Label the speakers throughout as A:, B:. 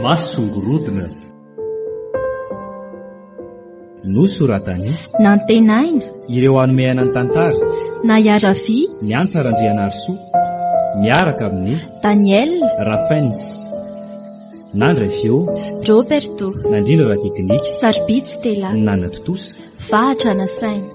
A: Masongorodona. Nosoratan'i.
B: Nantenaina.
A: Ireo hanome aina ny tantara.
B: Naiaravia.
A: Miantsa Randrianarisoa. Miaraka amin'i.
B: Daniel.
A: Rafens. Nandray feo.
B: Roberto.
A: Nandrindra ara-teknika.
B: Sarobidy Stella.
A: Nanatontosa.
B: Vahatra nasaina.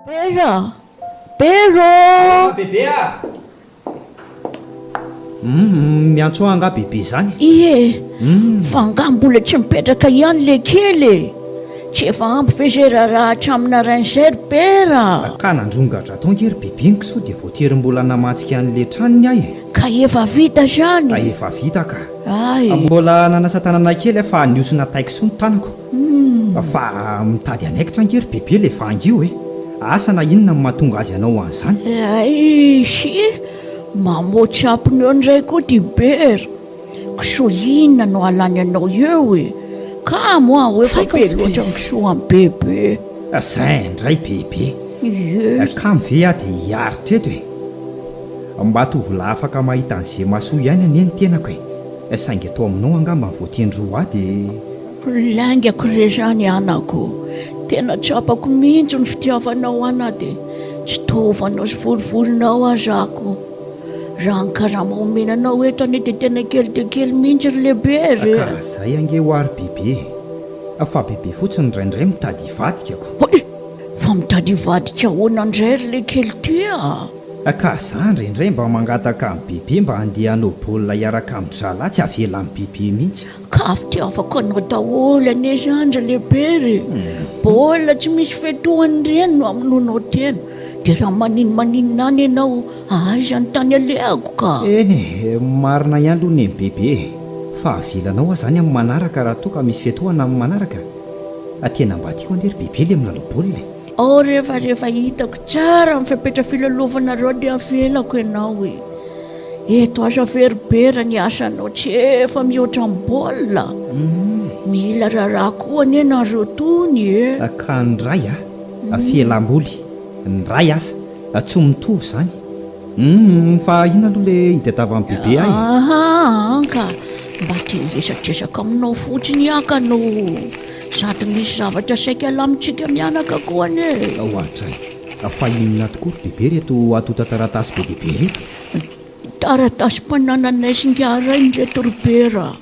C: Bero! Bero!
A: Bebe a! Humm miantso ahy angaha bebe zany?
C: Ie, fa angaha mbola tsy mipetraka ihany le kely e? Tsy efa ampy ve zay raharaha hatramin'ny narainy zay ry Bera a?
A: Ka nandrongatra tao ange ry bebe ny kisoa dia voatery mbola namantsika an'le tranony aho e!
C: Ka efa vita zany?
A: Ka efa vita ka!
C: Ay!
A: Mbola nanasa tanana kely aho fa nihosina tay kisoa ny tanako. Fa mitady hanaikitra ange ry bebe le vangy io e! Asa na inona no mahatonga azy hanao an'izany.
C: Eish! Mamoa ampiny eo indray koa ty Bera! Kisoa inona no halany anao eo e! Kamo aho efa be loatra ny kisoa an'i Bebe.
A: Zay indray Bebe!
C: Ie.
A: Kamo ve aho dia hiaritra eto e! Mba tovolahy afaka mahita an'izay mahasoa ihany anie ny tenako e! Saingy eto aminao angamba ny voatendry ho ahy dia.
C: Laingako re zany anako. Tena tsapako mihitsy ny fitiavanao ana dia tsy tovanao sy volivolinao aza ako. Raha ny karama omena anao eto anie dia tena kely dia kely mihitsy ry lehibe re.
A: Ka zay ange hoa ry bebe e. Fa bebe fotsiny indraindray mitady hivadika ko.
C: Oay! Fa mitady hivadika ahoana indray ry lekely ty a!
A: Ka za indraindray mba mangataka amin'i bebe mba handeha hanao baolina hiaraka amin-dry zalahy tsy avelan'i bebe mihitsy.
C: Ka fitiavako anao daholo anie izany ry lehibe e! Baolina tsy misy fetohany ireny no hamonoanao tena, dia raha maninomaninona any ianao, aiza ny tany alehako ka!
A: Eny e, marina ihany aloha neny bebe e! Fa avelanao aho izany amin'ny manaraka raha toa ka misy fetohana amin'ny manaraka? Tena mba tiako anie ry bebe ilay milalao baolina e!
C: Ao re fa rehefa hitako tsara ny fepetra filalovanareo dia avelako ianao e! Eto aza veribera ny asanao tsy efa mihoatra ny baolina. Mila raharaha koa anie nareo tony e.
A: Ka ny ray a, fialamboly, ny ray asa, tsy mitovy izany. Humm fa inona aloha le itadiavan'i bebe ahy e?
C: Ahaa ka mba te hiresadresaka aminao fotsiny aho ka no sady misy zavatra saika alamintsika mianaka koa anie e.
A: Oadray, fa inona tokoa ry bebe ireto antontan-taratasy be dia be ireto?
C: Taratasim-panananay sy ingahy rainy ireto ry Bera a!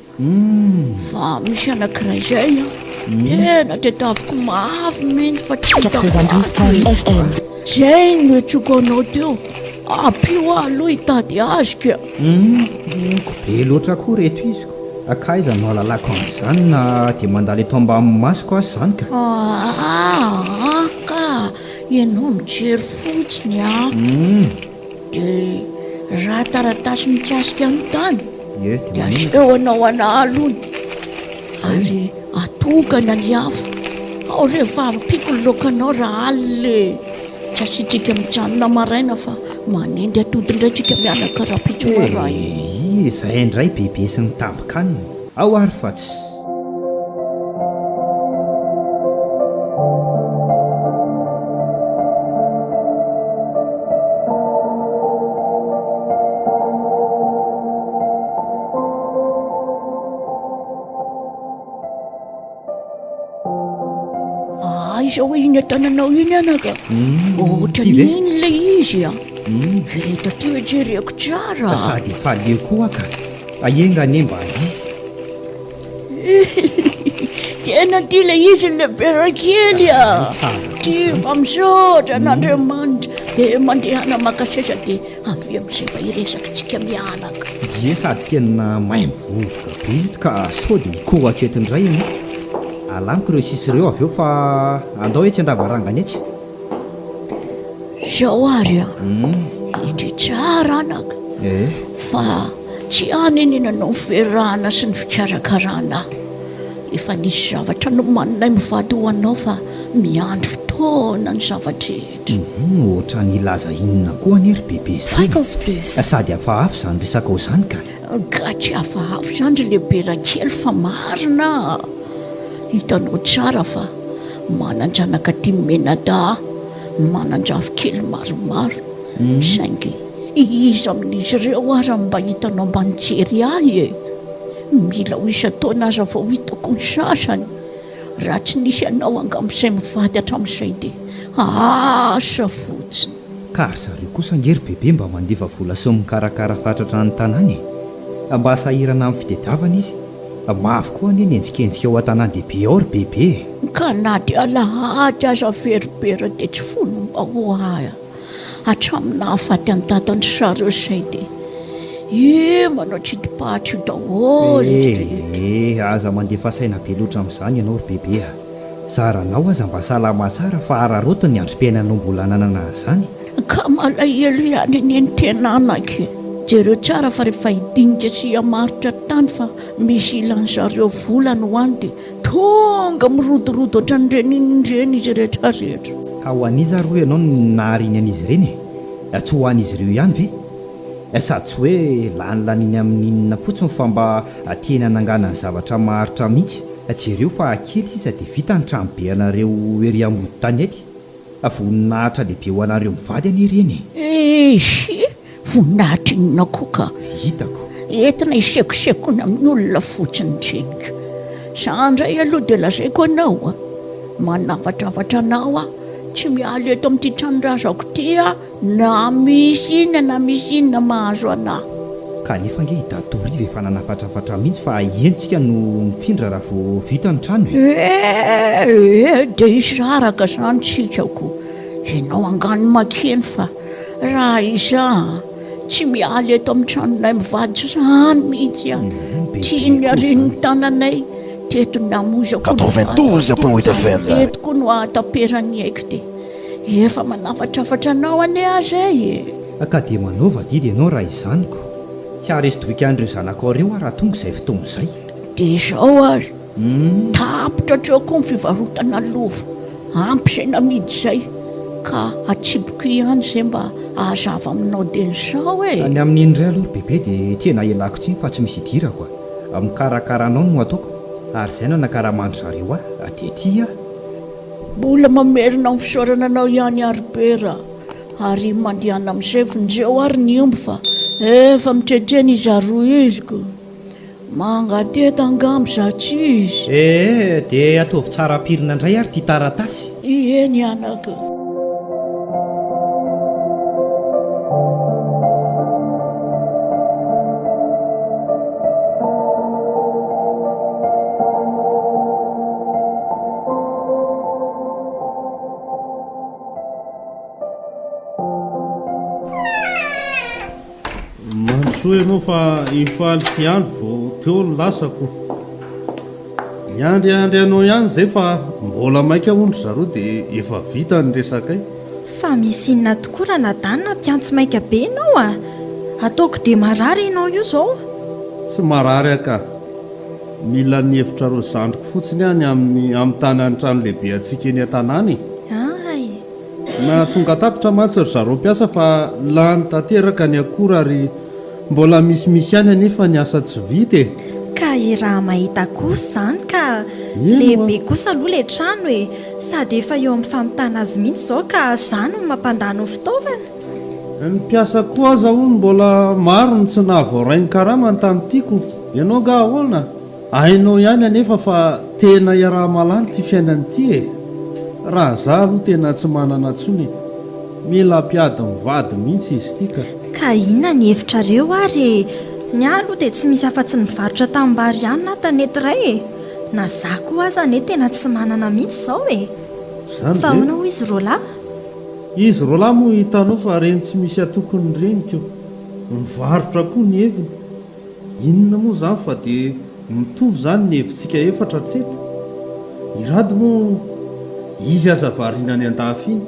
C: Fa misy anankiray izay an, tena tadiaviko mafy mihitsy fa tsy hitako ato e! Izay no iantsoako anao teo, ampio aho aloha hitady azy ka!
A: Ko be loatra koa ireto izy ko! Ka aiza no ahalalako an'izany na dia mandalo eto ambanin'ny masoko aza izany ka!
C: Aa ka ianao mijery fotsiny an! Dia raha taratasy mikasika ny tany dia aseho anao an'alony ary atokana ny hafa. Ao re fa ampiako ny laokanao raha alina e! Tsy asiantsika mijanona maraina fa manendy atody indray tsika mianaka rahampitso maraina.
A: Eehh izay indray bebe sy ny tambin-kanina. Ao ary fa tsy.
C: Aiza hoe iny an-tananao iny anaka? Ohatran'iny ilay izy a. Eto aty hoe jereko tsara.
A: Sady efa leo koa aho ka. Enga anie mba hisy.
C: Tena tia ilay izy ilay bera kely a! Tia fa misaotra an'Andriamanitra. Dia mandehana maka seza dia avy amin'izay fa hiresaka tsika mianaka.
A: Ie sady tena maimbo vovoka be ito ka sao dia hikohaka eto indray ianao. Alamiko ireo sisa ireo avy eo fa andao etsy an-davarangana etsy.
C: Izao ary an, hendry tsara anaka fa. Tsy hanenenanao ny fiarahana sy ny fikarakarana ahy. Efa nisy zavatra nomaninay mivady ho anao fa miandry fotoana ny zava-drehetra.
A: Humm ohatran'ny hilaza inona koa anie ry bebe izany e!
B: Fréquence plus.
A: Sady hafahafa izany resakao izany ka!
C: Ka tsy hafahafa izany ry lebera kely fa marina a! Hitanao tsara fa manan-janaka dimy mianadahy, manan-drafikely maromaro, saingy iza amin'izy ireo ara no mba hitanao mba nijery ahy e? Mila ho isan-taona aza vao hitako ny sasany. Raha tsy nisy anao angamba izay mivady hatramin'izay dia asa fotsiny.
A: Ka ry zareo kosa ange ry bebe mba mandefa vola sy mikarakara fatratra ny tanàna e! Mba sahirana amin'ny fitediavana izy. Mafy koa anie ny henjikenjika ao an-tanàn-dehibe ao ry bebe e!
C: Ka na dia alahady aza veribera dia tsy fono mba ho ahy. Hatramin'ny nahafaty an'i dadan-dry zareo izay dia io manao tsidi-paty io daholo izy rehetra.
A: Eh eh, aza mandefa saina be loatra amin'izany ianao ry bebe a! Zaranao aza mba salama tsara fa araraoty ny androm-piainanao mbola ananana an'izany.
C: Ka malahelo ihany anie ny tena anaka e! Jereo tsara fa rehefa hidinika sy hamarotra tany fa misy ilan'zareo vola ny ho any dia Tonga mirodorodo ohatran'ireny inona ireny izy rehetra rehetra.
A: Ka ho an'iza ary hoy ianao no nahariany an'izy ireny e? Tsy ho an'izy ireo ihany ve? Sady tsy hoe lanilaniany amin'ny inona fotsiny fa mba tiany hananganany zavatra maharitra mihitsy. Jereo fa kely sisa dia vita ny tranobe anareo ery ambody tanety. Voninahitra lehibe ho anareo mivady anie ireny e!
C: Eehh! Voninahitra inona koa ka!
A: Hitako.
C: Entina hisekosekona amin'ny olona fotsiny tsiniko. Za indray aloha dia lazaiko anao a! Manafatrafatra anao aho, tsy miala eto amin'ity tranon-drazako ity aho na misy inona na misy inona mahazo anah.
A: Kanefa ange i Dadatoa Riva efa nanafatrafatra mihitsy fa eny tsika no mifindra raha vao vita ny trano e!
C: Eh! Dia hisaraka izany tsika ko! Ianao angaha no makeny fa raha izaho tsy miala eto amin'ny tranonay mivady izany mihitsy aho. Tiany harin'ny tananay teto namoizako ny vadiko teto koa no ahataperan'ny aiko dia efa manafatrafatra anao anie aho izay e!
A: Ka dia manaova adidy ianao raha izany ko! Tsy haharesy doika an'ireo zanakao ireo aho raha tonga izay fotoana izay.
C: Dia izao ary, tapitra hatreo koa ny fivarotana lova. Ampy izay namidy izay ka atsipiko ihany izay mba hahazava aminao dieny izao e!
A: Ny amin'iny indray aloha ry bebe dia tena ialako tsiny fa tsy misy idirako a! Mikarakara anao no ataoko ary izay no anakaraman-dry zareo ahy dia tia aho.
C: Mbola mamerina ny fisaorana anao ihany ary Bera ary mandehana amin'izay vonjeo ary ny omby fa efa mitretrena izy aroa izy ko! Mangateta angamba za tsy izy.
A: Ee, dia ataovy tsara ampirina indray ary ity taratasy.
C: Eny anaka.
D: Mandrosoa ianao fa i Faly sy Andry vao teo no lasako. Miandriandry anao ihany izay fa mbola maika hono ry zareo dia efa vita ny resakay.
B: Fa misy inona tokoa Ranadahy nampiantso maika be ianao a? Ataoko dia marary ianao io izao?
D: Tsy marary aho ka. Mila ny hevitrareo zandriko fotsiny aho ny amin'ny hamitana ny trano lehibe antsika eny an-tanàna e.
B: Hay.
D: Nahatonga tatitra mantsy ry zareo mpiasa fa lany tanteraka ny akora ary mbola misimisy ihany anefa ny asa tsy vita e!
B: Ka i raha mahita kosa izany ka!
D: Eny oa!
B: Lehibe kosa aloha ilay trano e! Sady efa eo amin'ny famitana azy mihitsy izao ka izany no mampandany ny fitaovana.
D: Ny mpiasa koa aza hono mbola maro no tsy nahavoaray ny karamany tamin'ity ko! Ianao angaha ahoana? Hainao ihany anefa fa tena iaraha-mahalala ity fiainana ity e! Raha za aloha tena tsy manana intsony e! Mila mpiady mivady mihitsy izy ity ka!
B: Ka inona ny hevitrareo ary e! Ny ahy aloha dia tsy misy afa-tsy ny mivarotra tanimbary ihany na tanety iray e! Na za koa aza anie tena tsy manana mihitsy izao e!
D: Izany
B: Fa
D: ve?
B: ahoana hoy izy roalahy?
D: Izy roalahy moa hitanao fa reny tsy misy atokony ireny ko! Mivarotra koa ny heviny! Inona moa izany fa dia mitovy izany ny hevitsika efatra hatreto? I Rado moa izy aza variana any andafy iny.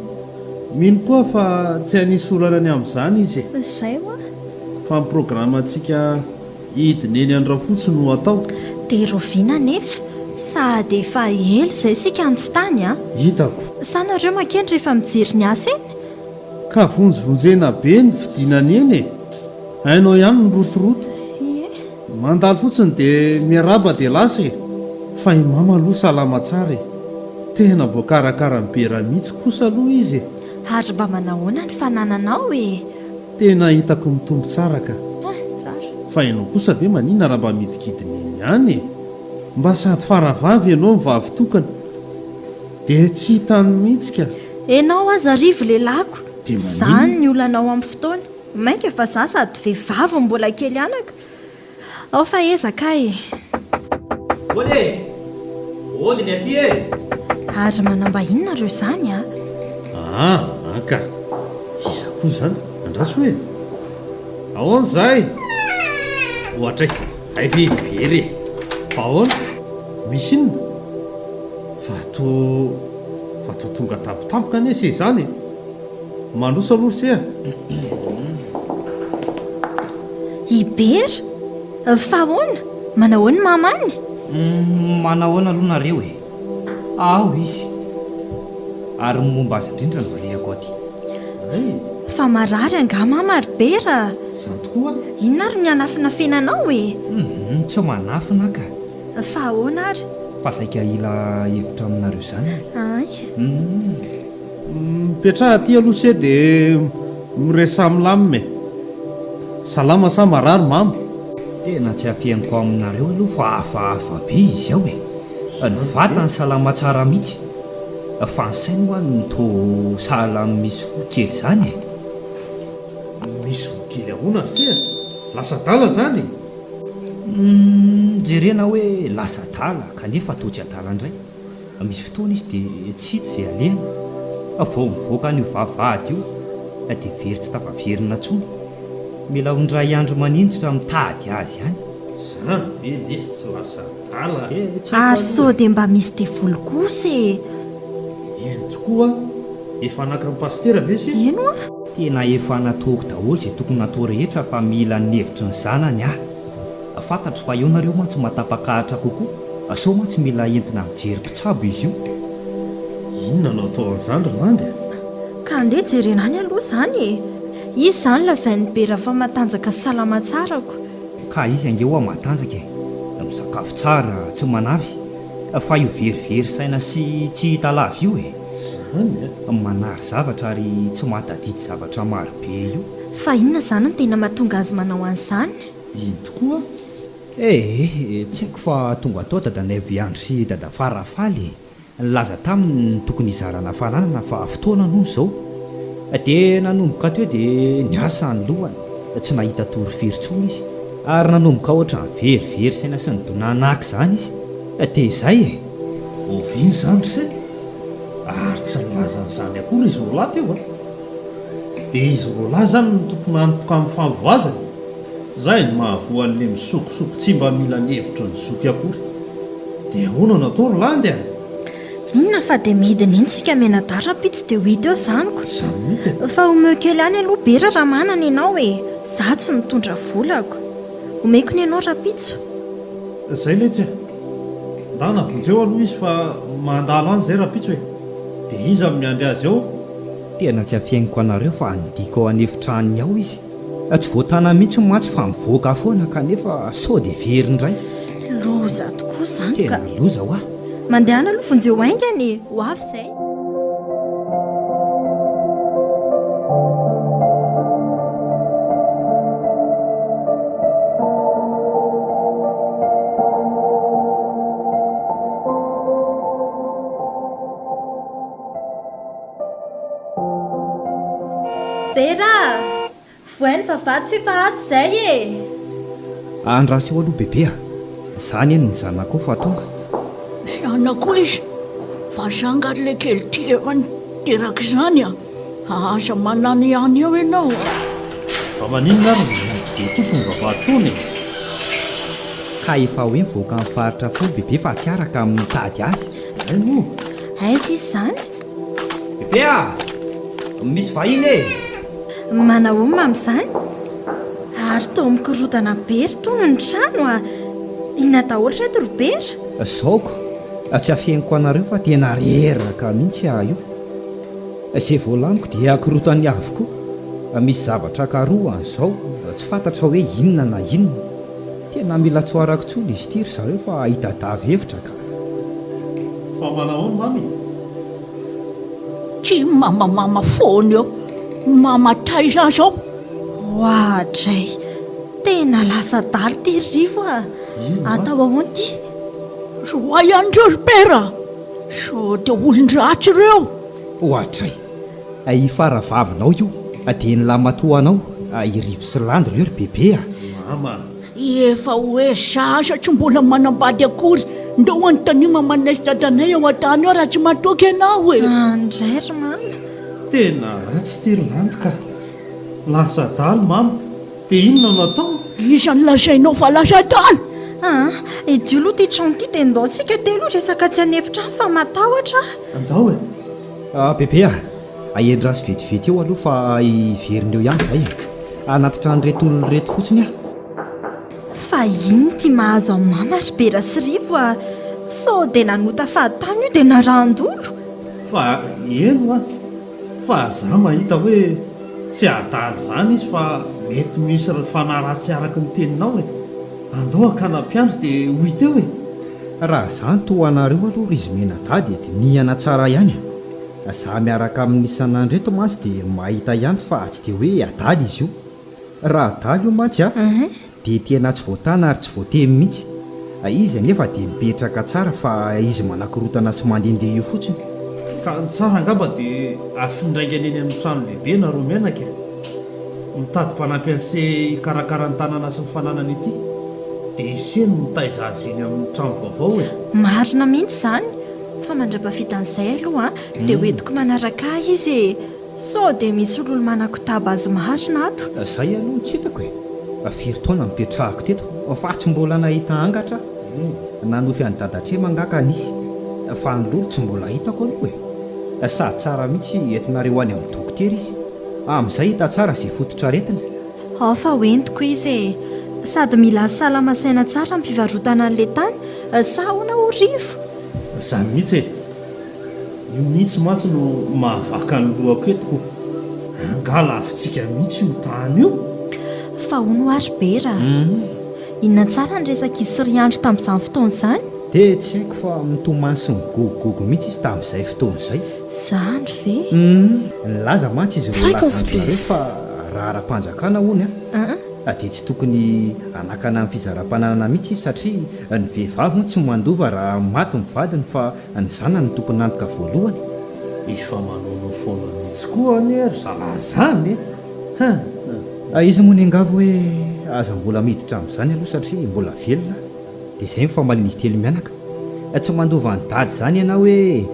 D: Mino koa aho fa tsy hanisy olana ny amin'izany izy e.
B: Izay hoa.
D: Fa ny programantsika hidina eny Andrafotsy no atao.
B: Dia rahoviana anefa? Sady efa ela izay isika no tsy tany an!
D: Hitako.
B: Sa nareo makeny rehefa mijery ny asa eny?
D: Ka vonjivonjena be ny fidinana eny e! Hainao ihany ny rotoroto.
B: Ie.
D: Mandalo fotsiny dia miarahaba dia lasa e! Fa i mama aloha salama tsara e! Tena voakarakaran'i Bera mihitsy kosa aloha izy e!
B: Ary mba manahoana ny fanananao e?
D: Tena hitako mitombo tsara ka!
B: Ah, tsara.
D: Fa ianao kosa ve maninona raha mba midikidina eny ihany e? Mba sady faravavy ianao no vavy tokana. Dia tsy hitany mihitsy ka!
B: Enao aza rivo lelako!
D: Dia maninona?
B: Zany ny olanao amin'ny fotoana. Mainka fa za sady vehivavy no mbola kely anaka. Ao fa ezaka e!
A: Ody e! Ody ny aty e!
B: Ary manambahiny nareo zany a!
D: Aa an ka! Iza koa izany? Andraso e! Ahoana izay? Ohatray, hay ve i Bery e! Fa ahoana? Misy inona? Fa toa, fa toa tonga tampotampoka anie se izany e! Mandroso aloha ry se a!
B: I Bera? Fa ahoana? Manahoana i mama any?
A: Manahoana aloha nareo e! Ao izy! Ary ny momba azy indrindra no alehako aty.
D: Hay!
B: Fa marary angaha mama ry Bera?
D: Izany tokoa?
B: Inona ary ny anafinafenanao e?
A: Hum, tsy manafina aho ka!
B: Fa ahoana ary?
A: Fa saika hila hevitra aminareo izany aho.
B: Hay!
A: Hum.
D: Mipetraha aty aloha se dia miresaha milamina e! Salama sa marary mama?
A: Tena tsy afeniko aminareo aloha fa hafahafa be izy ao e! Ny vatany salama tsara mihitsy fa ny sainy ho'a no toa sahala amin'ny misy voa kely izany e!
D: Misy voa kely ahoana ry se a? Lasa adala izany e?
A: Humm jerena hoe lasa adala kanefa toa tsy adala indray. Misy fotoana izy dia tsy hita izay alehany. Vao mivoaka an'io vavahady io dia very tsy tafaverina intsony. Mila ho indray andro maninjitra mitady azy ihany.
D: Zany ve lesy tsy lasa adala
A: e! Tsy haiko
B: Ary sao
A: aloha e!
B: dia mba misy devoly kosa e!
D: Eny tokoa, efa naka an'i Pasitera ve se?
B: Eny hoa!
A: Tena efa nataoko daholo izay tokony natao rehetra fa mila ny hevitry ny zanany aho. Fantatro fa eo nareo mantsy mahatapakahatra kokoa, sao mantsy mila entina mijery mpitsabo izy io.
D: Inona no atao an'izany ry Landy a?
B: Ka andeha jerena any aloha izany e! Izy izany lazain'i Bera fa matanjaka sy salama tsara ko.
A: Ka izy ange hoa matanjaka e! Misakafo tsara, tsy manavy, fa io verivery saina sy tsy hita lava io e!
D: Izany a!
A: Manary zavatra ary tsy mahatadidy zavatra maro be io.
B: Fa inona izany no tena mahatonga azy manao an'izany?
D: Iny tokoa
A: Eh, tsy haiko fa tonga tao Dadanaivo Iandry sy Dadafara Faly e! Nilaza taminy ny tokony hizarana fananana fa fotoana aloha izao. Dia nanomboka teo dia niasa ny lohany, tsy nahita tory firy intsony izy. Ary nanomboka ohatran'ny verivery saina sy nidonanaka izany izy. Dia izay e!
D: Oviana izany ry se? Ary tsy nilaza an'izany akory izy roalahy teo a! Dia izy roalahy izany no tompon'antoka amin'ny fahavoazany? Zay no mahavoa an'le misokosoko tsy mba mila ny hevitry ny zoky akory. Dia ahoana no atao ry Landy a?
B: Inona fa dia midina iny tsika mianadahy rahampitso dia ho hita eo izany ko.
D: Izany mihitsy e.
B: Fa omeo kely ihany aloha Bera raha manana ianao e. Za tsy mitondra volako. Omeko ny anao rahampitso.
D: Zay letsy a. Ndana vonjeo aloha izy fa mandalo any zay rahampitso e. Dia iza no miandry azy ao?
A: Tena tsy afeniko anareo fa andiko ao an'efitranony ao izy. Tsy voatana mihitsy mantsy fa mivoaka foana kanefa sao dia very indray.
B: Loza tokoa izany ka.
A: Tena loza hoa.
B: Mandehana aloha vonjeo haingana e, ho avy izay. Bera a! Vohay ny vavahady f'efa ato izay e!
A: Andraso eo aloha bebe a! Zany anie ny zanakao fa tonga.
C: Zanako izy fa za nga ry le kely ty efa niteraka izany a! Aza manano ihany eo ianao a!
D: Fa maninona ary no be tompony vavahady foana e!
A: Ka efa hoe mivoaka ny faritra koa bebe fa tsy araka mitady azy.
D: Hay moa!
B: Aiza izy izany?
A: Bebe a! Misy vahiny e!
B: Manahoa mamy izany? Ary toa mikorontana be ry tony ny trano a! Inona daholo ireto ry Bera?
A: Zao ko, tsy afeniko anareo fa tena reraka mihitsy aho io. Izay voalamiko dia akorontany avokoa. Misy zavatra karohana izao, tsy fantatra hoe inona na inona. Tena mila tsy ho arako intsony izy ity ry zareo fa hitadavy hevitra ka.
D: Fa manahoana mamy e?
C: Tsy mamamama foana eo. Mama taiza aho zao?
B: Oadray! Tena lasa adala ity ry Rivo a! Atao ahoana ity?
C: Roahy an'ireo ry Pera! Sao dia olon-dratsy ireo?
A: Oadray! I faravavinao io dia ny lamatoanao, i Rivo sy Landy ireo ry Bebe a!
D: Mama!
C: Efa hoe zaza tsy mbola manambady akory, ndao anontanio mamanay sy dadanay ao an-tany ao raha tsy matoky ianao e!
B: Andray ry mama!
D: Tena ratsy ity ry Landy ka! Lasa adala mama, dia inona no atao?
C: Iza no lazainao fa lasa adala?
B: Aa, idio aloha ity trano ity dia ndao tsika telo hiresaka atsy an'efitrano fa matahotra aho.
D: Andao e!
A: Ah bebe a! Ahendraso vetivety eo aloha fa hiverina eo ihany izahay e! Hanatitra an'ireto olona ireto fotsiny aho.
B: Fa inona ity mahazo an'i mama ry Bera sy Rivo a! Sao dia nanota fahatany io dia narahan-dolo?
D: Fa eny hoa! Fa za mahita hoe tsy adala izany izy fa mety misy fanahy ratsy araka ny teninao e! Andao hakana mpiandry dia ho hita eo e!
A: Raha za no toa anareo aloha ry izy mianadahy dia dinihana tsara ihany e! Za miaraka amin'ny isan'andro eto mantsy dia mahita ihany fa tsy dia hoe adala izy io. Raha adala io mantsy a! Dia tena tsy voatana ary tsy voateny mihitsy. Izy anefa dia mipetraka tsara fa izy manakorotana sy mandehandeha io fotsiny.
D: Ka ny tsara angamba dia afindraingana eny amin'ny trano lehibe nareo mianaka e! Mitady mpanampy an'se hikarakara ny tanàna sy ny fananany ity dia ise no mitaiza azy eny amin'ny trano vaovao e!
B: Marina mihitsy izany, fa mandra-pahavitan'izay aloha dia hoentiko manaraka ahy izy e! Sao dia misy olona manakotaba azy marina ato?
A: Zay aloha no tsy hitako e! Firy taona nipetrahako teto fa tsy mbola nahita angatra aho. Nanofy an'i Dadatrema angaha ka nisy, fa ny lolo tsy mbola hitako aloha e! Sady tsara mihitsy entinareo any amin'ny dokotera izy, amin'izay hita tsara izay fototr'aretina.
B: Ao fa hoentiko izy e! Sady mila salama saina tsara ny fivarotana an'ilay tany, sa ahoana hoy Rivo?
D: Izany mihitsy e! Io mihitsy mantsy no mahavaka ny lohako eto ko! Angaha lavintsika mihitsy io tany io?
B: Fa hono hoa ry Bera a! Inona tsara ny resak'izy sy ry Andry tamin'izany fotoana izany?
A: Dia tsy haiko fa mitomany sy migogogogo mihitsy izy tamin'izay fotoana izay.
B: Izany ve?
A: Nilaza mantsy izy roa lahy zandrinareo fa raha ara-panjakana hono a! dia tsy tokony hanakana ny fizaram-pananana mihitsy izy satria ny vehivavy hono tsy mandova raha maty ny vadiny fa Ny zanany no tompon'antoka voalohany.
D: Efa manaonao foana mihitsy koa anie ry zalahy zany e! Hein!
A: Izy moa niangavy hoe aza mbola miditra amin'izany aloha satria mbola velona aho. Dia izay ny famalian'izy telo mianaka. Tsy mandova an'i Dada izany ianao hoe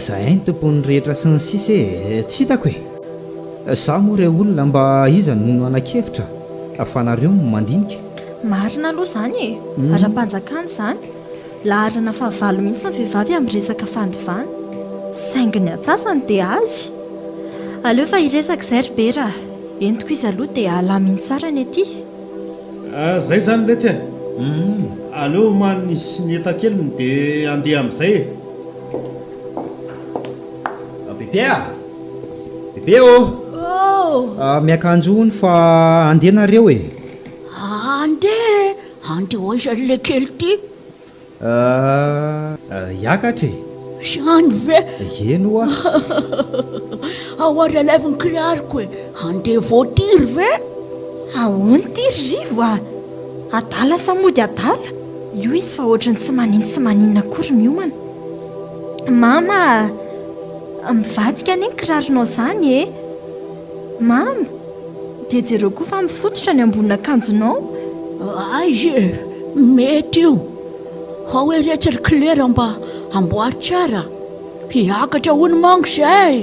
A: zahay no tompon'ny rehetra sy ny sisa e! Tsy hitako e! Za moa re olona mba iza no hanan-kevitra fa nareo no mandinika.
B: Marina aloha izany e! Ara-panjakana izany. Laharana fahavalo mihitsy ny vehivavy amin'ny resaka fandovana. Saingy ny antsasany dia azy. Aleo fa hiresaka izay ry Bera a! Entiko izy aloha dia alamino tsara ny aty.
D: Zay izany letsy e! Aleo omaniny izy sy ny entan-keliny dia handeha amin'izay e!
A: Bebe a! Bebe ô! Miakanjo hono fa handeha nareo e!
C: Handeha e! Andeha ho aiza ry lekely ty?
A: Euh, hiakatra e!
C: Zany ve?
A: Eny ho'a.
C: Ao ary alaivo ny kiraroko e! Handeha voatiry ve?
B: Ahoana ity ry Rivo a! Adala sa mody adala? Io izy fa ohatry ny tsy manino tsy maninona akory miomana. Mama a! Mivadika anie ny kiraronao izany e! Mama! Dia jereo koa fa mifototra ny ambonin'akanjonao.
C: Aiza e! Mety io. Ao eretsy ry Klera mba amboary tsara. Hiakatra hono manko izay.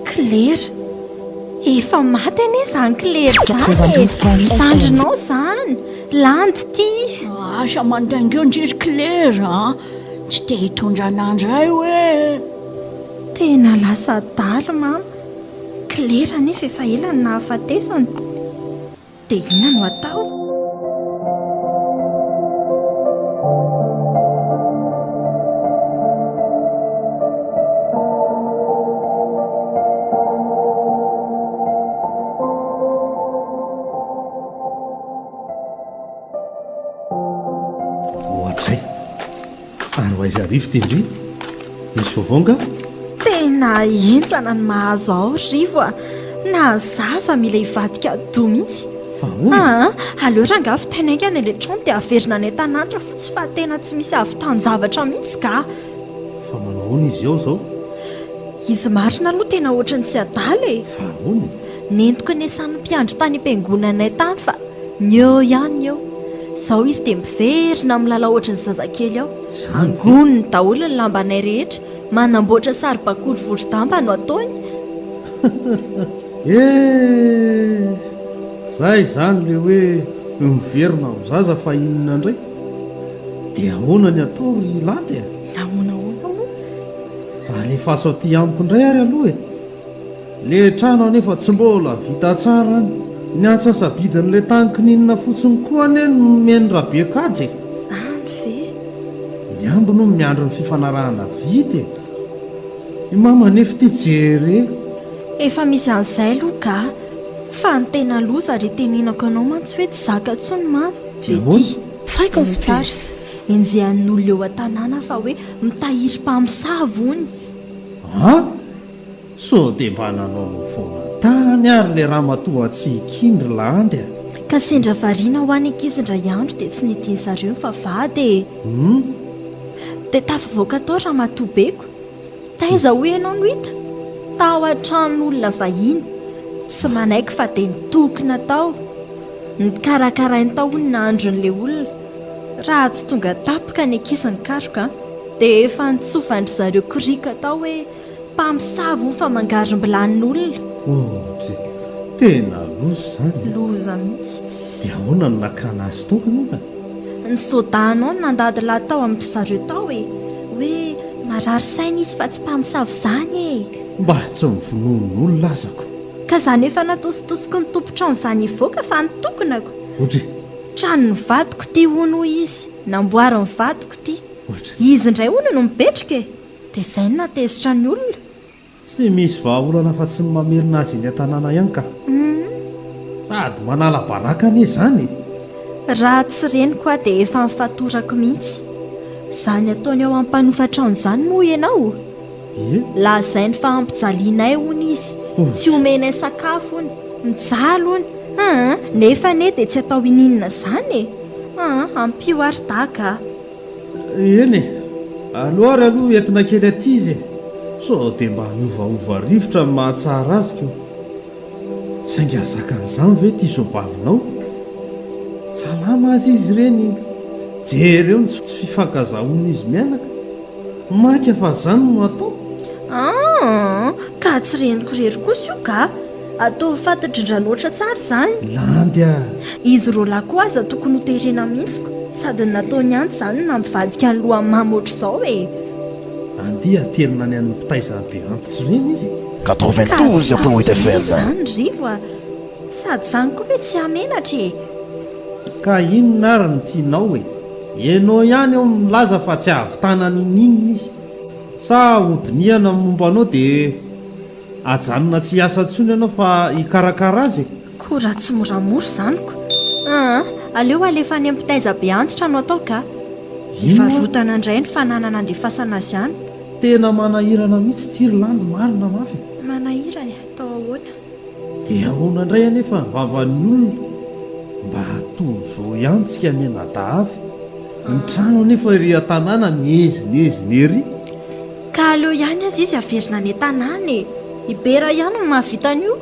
B: Klera? Efa maty anie izany Klera izany e! Zandrinao izany! Landy ity!
C: Asa mandainga eo ndry ry Klera a! Tsy te hitondra anà indray hoe?
B: Tena lasa adala mama. Klera anefa efa ela no nahafatesany. Dia inona no atao?
D: Ohatray. Ary ho aiza Rivo ty ndry? Misy vaovao nga?
B: Tena henjana ny mahazo ao ry Rivo a! Na zaza mila hivadika ado mihitsy.
D: Fa ahoana?
B: Aa, aleo rangaha vitaina haingana ilay trano dia averina any an-tanàna rafotsy fa tena tsy misy ahavitan-javatra mihitsy ka!
D: Fa manao ahoana izy ao izao?
B: Izy marina aloha tena ohatran'ny tsy adala e!
D: Fa ahoana e?
B: Nentiko niasan'ny mpiandry tany am-piangonanay tany fa ny eo ihany ny eo. Izao izy dia miverina milalao ohatry ny zazakely ao.
D: Izany ve?
B: Angoniny daholo ny lambanay rehetra, manamboatra saribakoly vorodamba no ataony.
D: Eh! Zay izany le hoe miverina ho zaza fa inona indray? Dia ahoana ny atao ry Landy a?
B: Ahoana ahoana moa?
D: Alefaso aty amiko indray ary aloha e! Le trano anefa tsy mbola vita tsara an! Ny antsasa-bidin'ilay tany kininina fotsiny koa anie no nomen'i Rabekajy e!
B: Zany ve?
D: Ny ambiny hono miandry ny fifanarahana vita e! I mama anefa ity jereo!
B: Efa misy an'izay aloha ka! Fa ny tena loza ry tenenako anao mantsy hoe tsy zaka intsony mama
D: Dia
B: dia
D: ahoana?
B: ity! Heno tsara, enjehan'ny olona eo an-tanàna fa hoe mitahiry mpamosavy hono!
D: An! Sao dia mba nanaonao foana tany ary le ramatoa Tsiky iny ry Landy a!
B: Ka sendra variana hoa ny ankizy indray andro dia tsy nidiny zareo ny vavahady e!
D: Hum!
B: Dia tafavoaka tao ramatoa beko. Taiza hoy ianao no hita? Tao an-tranon'olona vahiny. Tsy manaiky fa dia nitokona tao. Nikarakarainy tao hono ny nahandron'ilay olona. Raha tsy tonga tampoka ny ankizy nikaroka an! Dia efa nitsofan-dry zareo koriaka tao hoe. Mpamosavy hono fa mangarom-bilanin'olona.
D: Odry! Tena loza izany e!
B: Loza mihitsy.
D: Dia ahoana no nakana azy tao kanefa?
B: Ny sodahanao no nandadilahy tao amin-dry zareo tao e! Hoe marary saina izy fa tsy mpamosavy izany e!
D: Mba tsy mivonoan'olona azako.
B: Ka izany efa natositosiky ny tompon-trano izany hivoaka fa nitokonako.
D: Odry!
B: Tranon'ny vadiko ity hono hoy izy, namboarin'ny vadiko ity.
D: Odry!
B: Izy indray hono no mibetroka e! Dia izay no nahatezitra ny olona.
D: Tsy misy vahaolana afa-tsy ny mamerina azy eny an-tanàna ihany ka. Sady manala baraka anie izany e!
B: Raha tsy reniko aho dia efa nifatorako mihitsy. Izany ataony ao ampanofa trano izany moa ianao?
D: Ie.
B: Lazainy fa ampijalianay hono izy, tsy omenay sakafo hono, mijaly hono, aa nefa anie dia tsy atao ininona izany e! Aa ampio ary Daka a!
D: Eny e! Aleo ary aloha entina kely aty izy e! Sao dia mba miovaova rivotra ny mahatsara azy ko! Saingy hahazaka an'izany ve ity zobavinao? Salama aza izy ireny! Jereo ny tsy fifankazahoan'izy mianaka! Maika fa zany no atao?
B: Aa! Ka tsy reniko irery kosa io ka! Ataovy fantatr'Indranoatra tsara izany.
D: Landy a!
B: Izy roalahy koa aza tokony ho terena mihitsy ko! Sady ny nataony ihany izany no nampivadika ny lohan'i Mama ohatr'izao e!
D: Andeha atelina any amin'ny mpitaiza be antitra ireny izy e!
B: Ka tsy tafita izany ry Rivo a! Sady izany koa ve tsy hahamenatra e!
D: Ka inona ary no tianao e? Ianao ihany eo milaza fa tsy hahavitana n'inon'inona izy. Sa hodinihana ny momba anao dia ajanona tsy hiasa intsony ianao fa hikarakara azy e?
B: Koa raha tsy moramora izany ko. Aa, aleo alefa any amin'ny mpitaiza be antitra no atao ka.
D: Inona?
B: Hivarotana indray ny fananana andefasana azy any.
D: Tena manahirana mihitsy ity ry Landy marina mafy e.
B: Manahirana e, atao ahoana?
D: Dia ahoana indray anefa ny vavan'ny olona? Mba toy izao ihany tsika mianadahy avy. Ny trano anefa ery an-tanàna miezinezina ery.
B: Ka aleo ihany aza izy averina any an-tanàna e! I Bera ihany no mahavita an'io.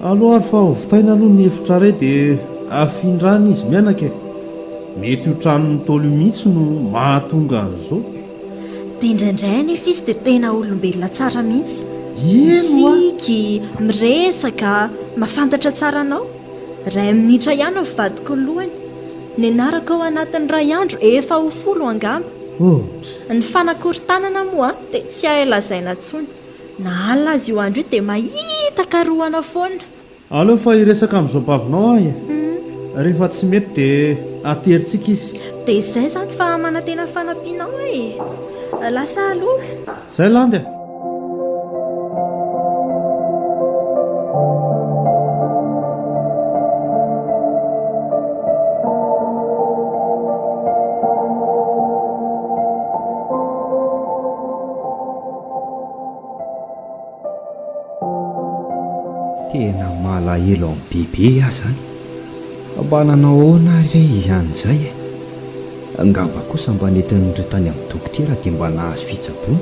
D: Aleo ary fa hovitaina aloha ny efitra iray dia afindra any izy mianaka e! Mety io tranon'ny Ntaolo io mihitsy no mahatonga an'izao.
B: Dia indraindray anefa izy dia tena olombelona tsara mihitsy.
D: Eny oa!
B: Mitsiky, miresaka, mahafantatra tsara anao. Iray minitra ihany no fivadiky ny lohany. Nianarako ao anatin'ny iray andro efa ho folo angamba.
D: Ohatra.
B: Ny fanakorontanana moa dia tsy hay lazaina intsony. Na alina aza io andro io dia mahita karohana foana.
D: Aleo fa hiresaka amin'izao bavinao aho e! Rehefa tsy mety dia aterintsika izy.
B: Dia izay izany fa manantena fanampianao aho e. Lasa aloha.
D: Zay Landy a!
A: Tena malahelo an'i Bebe aho zany. Mba nanao ahoana ary re izy any izay e? Angamba kosa mba nentin'ireo tany amin'ny dokotera dia mba nahazo fitsaboana.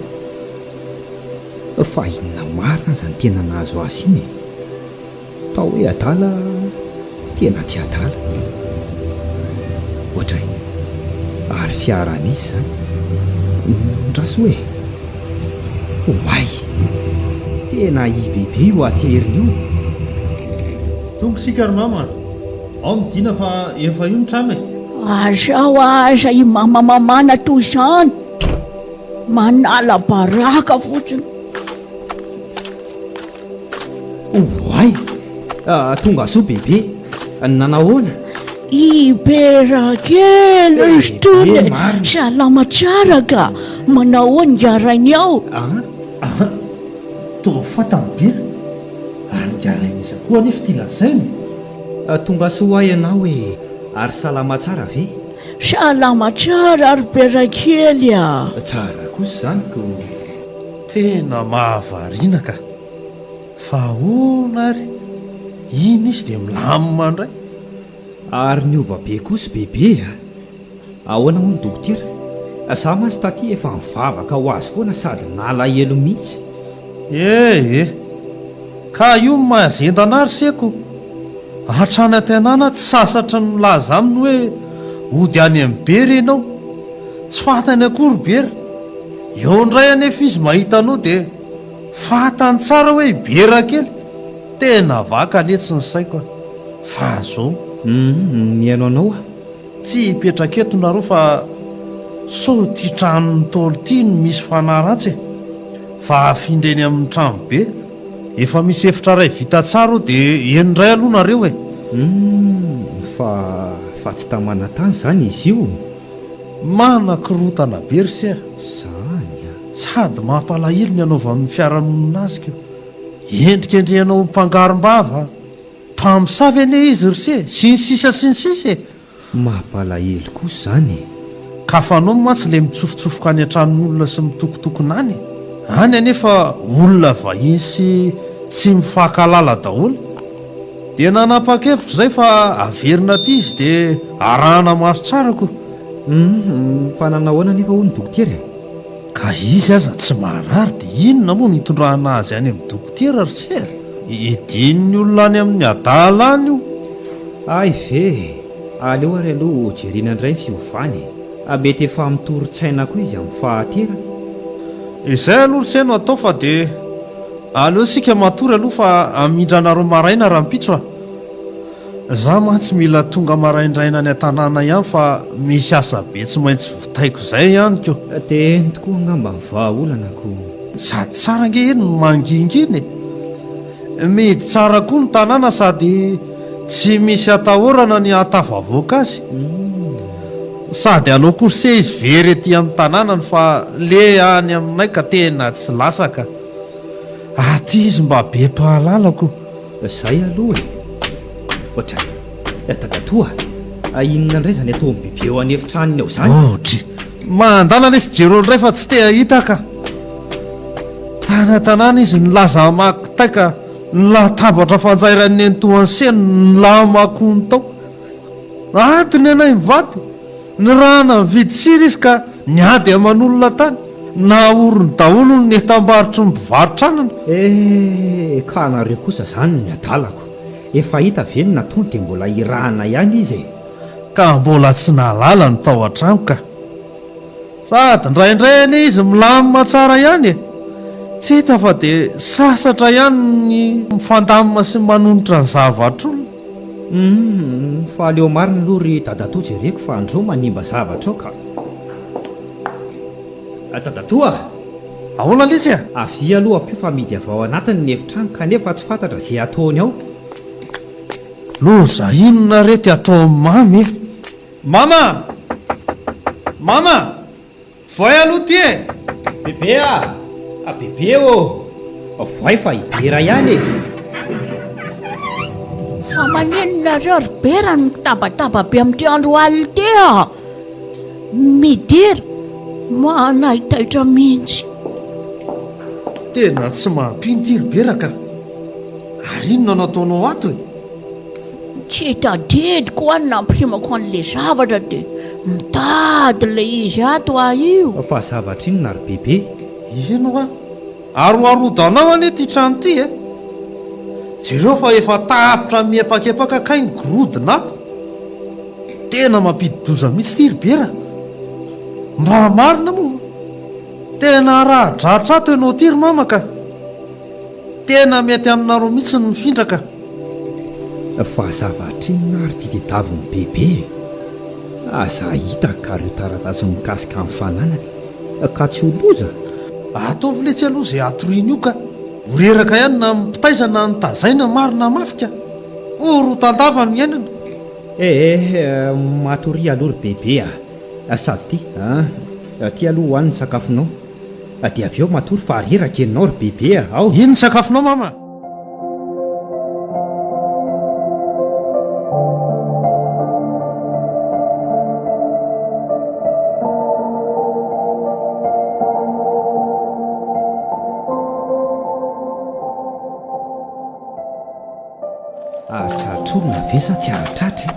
A: Fa inona marina aza no tena nahazo azy iny e? Atao hoe adala tena tsy adala. Ohatray. Ary fiara an'iza izany? Ndraso e! Oay! Tena i Bebe io ateriny io.
D: Tonga isika ry mama a! Ao midina fa efa io ny trano e!
C: Azao aza i mama mamana toy izany! Manala baraka fotsiny.
A: Oay! Tonga soa bebe! Nanahoana?
C: I Bera kely ry Tony e! Salama tsara ka! Manahoana ingahy rainy ao?
D: An! Toa fantany Bera! Ary ingahy rain'iza koa anefa ity lazainy
A: e? Tonga soa hoa ianao e! Ary salama tsara ve?
C: Salama tsara ry Bera kely a!
A: Tsara kosa izany ko!
D: Tena mahavariana ka! Fa ahoana ary? Iny izy dia milamina indray.
A: Ary niova be kosa bebe a! Ahoana hono dokotera? Za mantsy taty efa nivavaka ho azy foana sady nalahelo mihitsy.
D: Eh eh! Ka io no mahazendana ahy ry seko! Hatrany an-tanàna tsy sasatry ny milaza aminy hoe hody any amin'i Bera ianao. Tsy fantany akory Bera. Eo indray anefa izy mahita anao dia fantany tsara hoe i Bera kely. Tena vaka letsy ny saiko a! Fa zao.
A: Humm, mihaino anao aho.
D: Tsy hipetraka eto nareo fa sao ity tranon'ny Ntaolo ity no misy fanahy ratsy e! Fa afindra eny amin'ny trano be. Efa misy efitra iray vita tsara ao dia eny indray aloha nareo e!
A: Humm, fa, fa tsy tamana tany izany izy io?
D: Manakorontana be ry se a!
A: Zany a!
D: Sady mampalahelo ny anaovan'ny fiarahamonina azy ko! Endrikendrehana ho mpangarom-bava, mpamosavy anie izy ry se, sy ny sisa sy ny sisa e!
A: Mampalahelo kosa izany e!
D: Ka fanaony mantsy le mitsofotsofoka any an-tranon'olona sy mitokotokona any e! Any anefa olona vahiny sy tsy mifankahalala daholo. Dia nanapa-kevitra izay fa averina aty izy dia arahana maso tsara ko!
A: Humm, fa nanahoana anefa hono dokotera e?
D: Ka izy aza tsy marary dia inona moa no hitondrana azy any amin'ny dokotera ry se? Hidian'ny olona any amin'ny adala any io.
A: Hay ve e! Aleo ary aloha ho jerena indray ny fiovany e! Mety efa mitorin-tsaina koa izy amin'ny fahaterany.
D: Izay aloha ry se no atao fa dia aleo isika matory aloha fa hamindra anareo maraina rahampitso a! Za mantsy mila tonga maraindraina any an-tanàna ihany fa misy asa be tsy maintsy vitaiko izay ihany ko.
A: Dia eny tokoa angamba ny vahaolana ko.
D: Sady tsara ange eny ny mangingina e! Mihidy tsara koa ny tanàna sady tsy misy atahorana ny hahatafavoaka azy. Sady aleo koa se izy very aty amin'ny tanànany fa le any aminay ka tena tsy lasa ka. Aty izy mba be mpahalala ko.
A: Zay aloha e! Ohatry ny dadatoa a! Inona indray izany ataon'i Bebe ao an'efitranony ao izany?
D: Ohatry. Mandala lesy jereo indray fa tsy te hahita ka! Tany an-tanàna izy nilaza hamaky tay ka ny latabatra fanjairan'i nenitoan'i Seny no nilamakoany tao. Ady ny anay mivady. Nirahana nividy sira izy ka niady aman'olona tany. Nahorony daholo ny entam-barotry ny mpivarotra anana.
A: Eh! Ka nareo kosa zany ny adalako. Efa hita ve ny nataony dia mbola irahana ihany izy e!
D: Ka mbola tsy nahalala ny tao an-trano ka. Sady indraindray anie izy milamina tsara ihany e! Tsy hita fa dia sasatra ihany ny mifandamina sy manonitra ny zavatr'olona.
A: Humm, fa aleo marina aloha ry dadatoa jereko fa andreo manimba zavatra ao ka. Dadatoa a!
D: Ahoana letsy a?
A: Avia aloha ampio fa mihidy avy ao anatiny ny efitrano kanefa tsy fantatra ze ataony ao.
D: Loza inona re ty atao amin'i Mamy e! Mama! Mama! Voay aloha ty e!
A: Bebe a! Bebe ô! Voay fa i Bera ihany e!
C: Fa maninona nareo ry Bera no mitabataba be amin'ity andro alina ity a! Midira! Manaitaitra mihitsy.
D: Tena tsy mampino ity ry Bera ka! Ary inona no ataonao ato e?
C: Tsy tadidiko hoa ny nampirimako an'ilay zavatra dia mitady ilay izy ato aho io.
A: Fa zavatra inona ry bebe?
D: Eny hoa, aroharodanao anie ity trano ity e! Jereo fa efa tapitra miepakepaka kay ny gorodona ato. Tena mampidi-doza mihitsy ity ry Bera. Mba marina moa? Tena araha-dratra ato ianao ity ry mama ka! Tena mety aminareo mihitsy ny mifindra ka.
A: Fa zavatra inona ary ity tediavin'i Bebe e? Aza hita ka reo taratasy mikasika ny fananany ka tsy ho loza?
D: Ataovy letsy aloha izay hatoriana io ka. Ho reraka ihany na ny mpitaiza na ny tazaina marina mafy ka. Horotan-dava ny iainana.
A: Eh eh, matoria aloha ry Bebe a. Sady ty an, ty aloha ho any ny sakafonao. Dia avy eo matory fa reraka ianao ry bebe a! Ao!
D: Inn ny sakafonao mama?
A: Hahatratra olona ve sa tsy hahatratra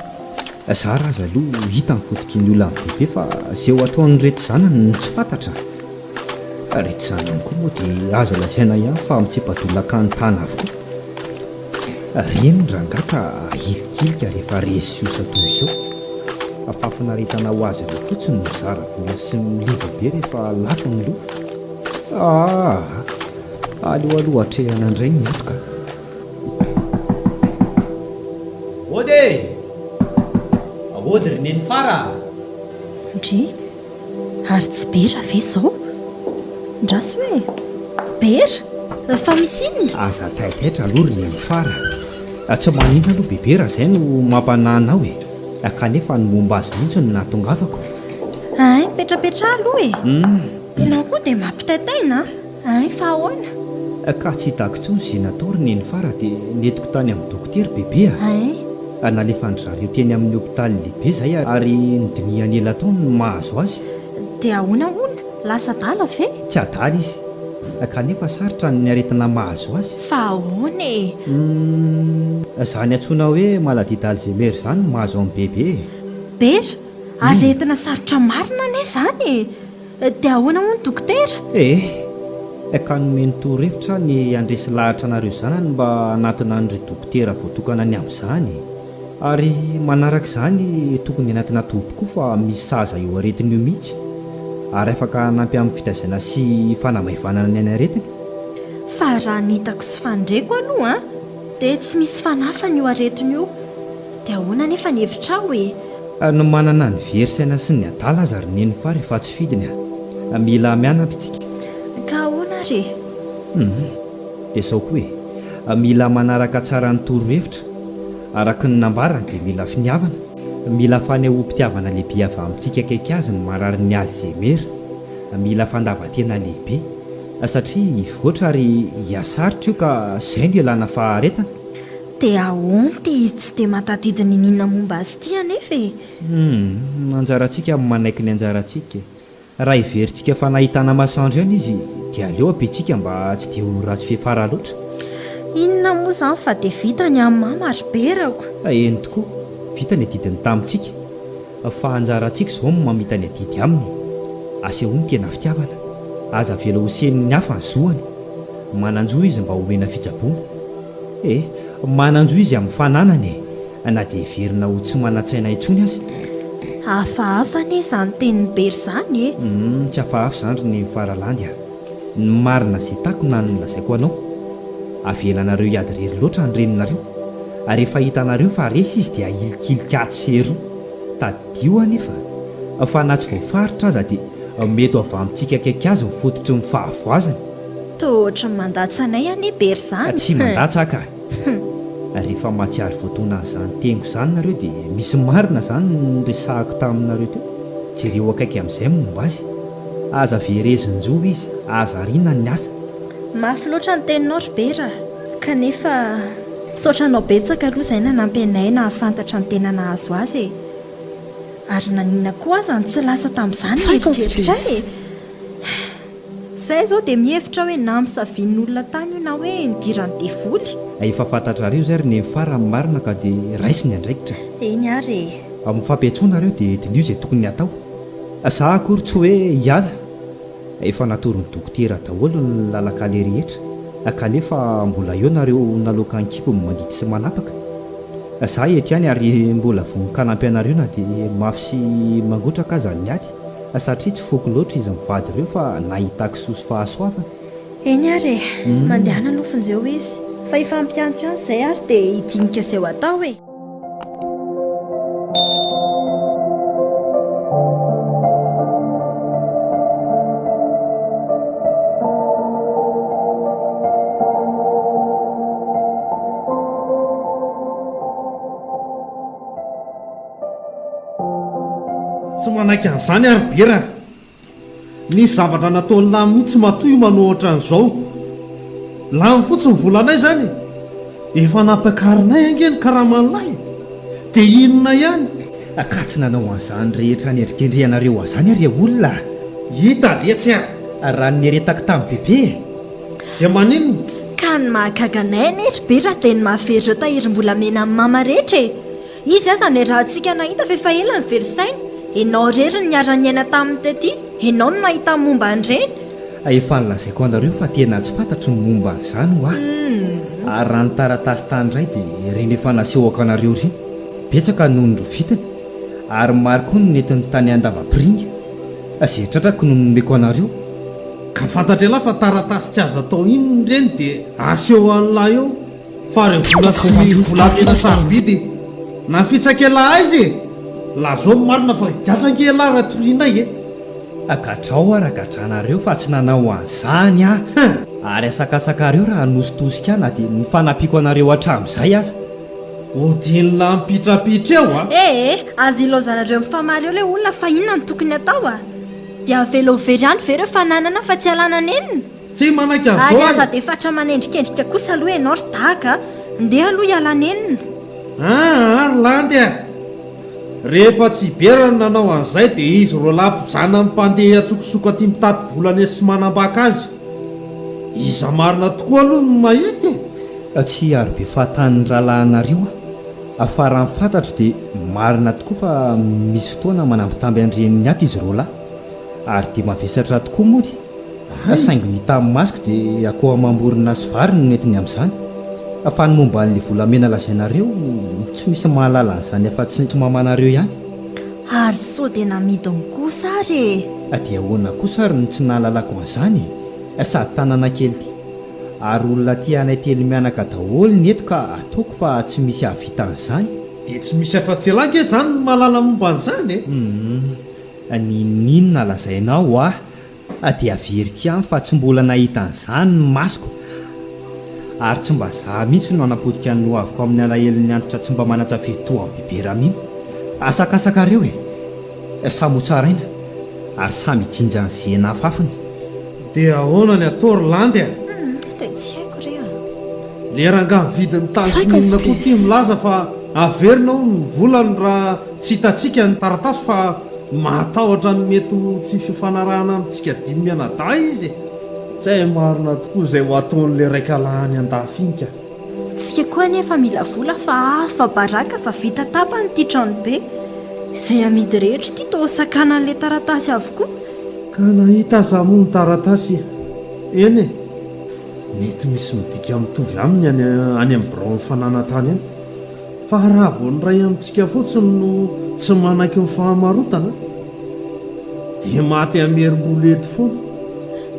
A: e? Zara aza aloha hita ny fototry ny olan'i Bebe fa ze ho ataon'ireto zanany no tsy fantatra. Reto zanany koa moa dia azo lazaina ihany fa mitsepa-dolaka ny tana avokoa. Reny rangahy ka ahilikilika rehefa resy sy osa toy izao. Fahafinaretana ho azy ireo fotsiny ny mizara vola sy miliva be rehefa lafo ny lova. Aa! Aleo aloha atrehana indray ny ato ka. Ody e! Ody ry Nenifara a!
B: Ndry, ary tsy Bera ve izao? Ndraso e! Bera? Fa misy inona?
A: Aza taitaitra aloha ry Nenifara a! Tsy maninona aloha Bebe raha izay no mampanahy anao e! Kanefa ny momba azy mihitsy no nahatongavako.
B: Hay, mipetrapetraha aloha e! Ianao koa dia mampitaitaina an! Hay fa ahoana?
A: Ka tsy hitako intsony izay natao ry Nenifara dia nentiko tany amin'ny dokotera Bebe a!
B: Hay.
A: Nalefan-dry zareo teny amin'ny hopitaly lehibe izay ary nodinihany ela tao ny mahazo azy.
B: Dia ahoana hono? Lasa adala ve?
A: Tsy adala izy. Kanefa sarotra ny aretina mahazo azy.
B: Fa ahoana e?
A: Humm. Izany antsoina hoe maladie d'Alzheimer izany no mahazo an'i Bebe e!
B: Bera, aretina sarotra marina anie izany e! Dia ahoana hono dokotera?
A: Eh! Ka nomeny torohevitra aho ny handresy lahatra anareo zanany mba hanatona an'ry dokotera voatokana ny amin'izany e! Ary manaraka izany tokony hanatona toby koa fa misy sahaza io aretina io mihitsy ary afaka hanampy amin'ny fitaizana sy fanamaivanana ny aretina.
B: Fa raha ny hitako sy fandreko aloha an! Dia tsy misy fanafany io aretina io. Dia ahoana anefa ny hevitrao e?
A: Ny manana ny very saina sy ny adala aza ry neny fa rehefa tsy fidiny a! Mila mianatra tsika.
B: Ka ahoana ary e?
A: Hum. Dia izao koa e! Mila manaraka tsara ny torohevitra. Araka ny nambarany dia mila finiavana. Mila fanehoam-pitiavana lehibe avy amintsika akaiky azy ny mararin'ny Alzheimer. Mila fandavan-tena lehibe. Satria hivoatra ary hihasarotra io ka izay no ialana faharetana.
B: Dia ahoana ity izy tsy dia mahatadidy niniana momba azy ity anefa e?
A: Humm, anjarantsika ny manaiky ny anjarantsika e. Raha heverintsika fa nahitana masoandro ihany izy dia aleo ampiantsika mba tsy dia ho ratsy fiafara loatra.
B: Inona moa izany fa dia vita ny an'i mama ry berako.
A: Eny tokoa, vita ny adidiny tamintsika. Fa anjarantsika izao ny mamita ny adidy aminy. Asehoy ny tena fitiavana. Aza avela ho senin'ny hafa ny zoany. Manan-jo izy mba homena fitsaboana. Eh, manan-jo izy amin'ny fananany e, na dia heverina ho tsy manan-tsaina intsony aza.
B: Hafahafa anie izany tenin'i Bery izany e!
A: Humm, tsy hafahafa izany ry Neny Faralandy a! Ny marina izay takona no lazaiko anao. Avelanareo hiady irery loatra ny reninareo. Ary rehefa hitanareo fa resy izy dia ahilikilika atsy sy eroa. Tadidio anefa fa na tsy voafaritra aza dia mety ho avy amintsika akaiky azy ny fototry ny fahavoazany.
B: Toa ohatran'ny mandatsa anay anie Bery izany.
A: Tsy mandatsa aho ka. Rehefa mahatsiaro voataona an'izany teniko izany nareo dia misy marina izany ny niresahako taminareo teo. Jereo akaiky amin'izay ny momba azy. Aza verezin-jo izy, aza ariana ny asa.
B: Mafy loatra ny teninao ry Bera a! Kanefa misaotra anao betsaka aloha izay nanampy anay nahafantatra ny tena nahazo azy e! Ary naninona koa aza no tsy lasa tamin'izany ny eritreritray e! Zay zao dia mihevitra hoe nampisavian'olona tany io na hoe nidiran'ny devoly.
A: Efa fantatrareo izay ry neny fara ny marina ka dia raiso ny andraikitra.
B: Eny ary e.
A: Mifampiantsoa nareo dia diniho izay tokony hatao. Za akory tsy hoe hiala. Efa natoron'ny dokotera daholo ny lalan-kaleha rehetra kanefa mbola eo nareo naloaka an-kibo mandidy sy manapaka. Za eto ihany ary mbola vonon-kanampy anareo na dia mafy sy mangotraka aza ny ady. Satria tsy foko loatra izy mivady ireo fa nahitako soa sy fahasoavana.
B: Eny ary e, mandehana aloha vonjeo izy fa hifampiantso ihany izay ary dia hidinika izay ho atao e.
D: Tsy manaiky an'izany aho ry Bera a! Nisy zavatra nataon'i Lahy mihitsy matoa io manao ohatran'izao. Lany fotsiny ny volanay izany e! Efa nampiakarinay ange ny karaman'i Lahy e! Dia inona ihany?
A: Ka tsy nanao an'izany rehetra anendrikendrehanareo an'izany aho ry olona a!
D: Hita letsy a!
A: Raha ny nieretako tamin'i Bebe e!
D: Dia maninona?
B: Ka ny mahagaga anay anie ry Bera dia ny mahavery ireo tahirim-bolamena amin'i Mama rehetra e! Izy aza niarahantsika nahita fa efa ela ny very saina, enao irery no niara-niaina taminy tety, enao no nahita ny momba an'ireny.
A: Efa nolazaiko anareo fa tena tsy fantatro ny momba an'izany hoa. Ary raha ny taratasy tany indray dia ireny efa nasehoko anareo ireny. Betsaka no norovitiny. Ary maro koa no nentiny tany Andavapiringa. Izay tratrako no nomeko anareo.
D: Ka fantatr'elah fa taratasy tsy azo atao inona ireny dia aseho an'lah eo. Fa reo vola sy volamena sarobidy nafitsak'elah aiza e? Lazao ny marina fa higadra ange elah raha torianay e!
A: Gadrao aho raha gadranareo fa tsy nanao an'izany aho. Ary asakasakareo raha hanositosika ahy na dia ny fanampiako anareo hatramin'izay aza.
D: Odian'lah mipitrapitra eo a!
B: Ee, aza ilaozanareo mifamaly eo ilay olona fa inona no tokony atao a? Dia avela ho very ihany ve ireo fananana fa tsy alana nenina?
D: Tsy manaiky an'izao
B: Ary aza dia fatra manendrikendrika kosa aloha ianao ry Daga a! Ndeha aloha hiala nenina.
D: Aa ry Landy a! Rehefa tsy i Bera no nanao an'izay dia izy roalahy mpizanany mpandeha antsokosoko aty mitady vola any sy manambaka azy. Iza marina tokoa aloha no mahita e?
A: Tsy hiaro be fahatany ny rahalahinareo aho, fa raha ny fantatro dia marina tokoa fa misy fotoana manambitamby an-dreniny ato izy roalahy, ary dia mavesatra tokoa mody. Fa saingy ny hita amin'ny masoko dia akoho amam-borona sy vary no nentiny amin'izany. Fa ny momba an'ilay volamena lazainareo, tsy misy mahalala an'izany afa-tsy ny mamanareo ihany.
B: Ary sao dia namidiny kosa ary e!
A: Dia ahoana kosa ary no tsy nahalalako an'izany e? Sady tanàna kely ity, ary olona tia anay telo mianaka daholo ny eto ka ataoko fa tsy misy hahavita an'izany.
D: Dia tsy misy afa-tsy elah ange izany no mahalala momba an'izany e!
A: Humm, n'inon'inona lazainao hoa, Dia averiko ihany fa tsy mbola nahita an'izany ny masoko ary tsy mba za mihitsy no hanapotika ny hoaviko amin'ny alahelon'ny antitra tsy mba manan-tsafidy toa an'i Bebe Ramino. Asakasakareo e! Samy ho tsaraina ary samy hijinja ny zena afafiny.
D: Dia ahoana ny atao ry Landy a?
B: Humm, dia tsy haiko re a!
D: Le rangahy mividy ny tany kininina koa ity milaza fa averina hono ny volany raha tsy hitantsika ny taratasy fa Mahatahotra ny mety ho tsy fifanarahana amintsika dimy mianadahy izy e! Tsy hay marina tokoa izay ho ataon'ilay raikalahy any andafy iny ka!
B: Tsika koa anie efa mila vola fa afa baraka fa vita tapany ity tranobe. Izay amidy rehetra ity toa sakanan'ilay taratasy avokoa.
D: Ka nahita aza moa ny taratasy eny e! Mety misy midika mitovy aminy any any amin'ny biraon'ny fananantany any. Fa raha vao ny iray amintsika fotsiny no tsy manaiky ny fahamarotana dia maty hamerim-bola eto foana.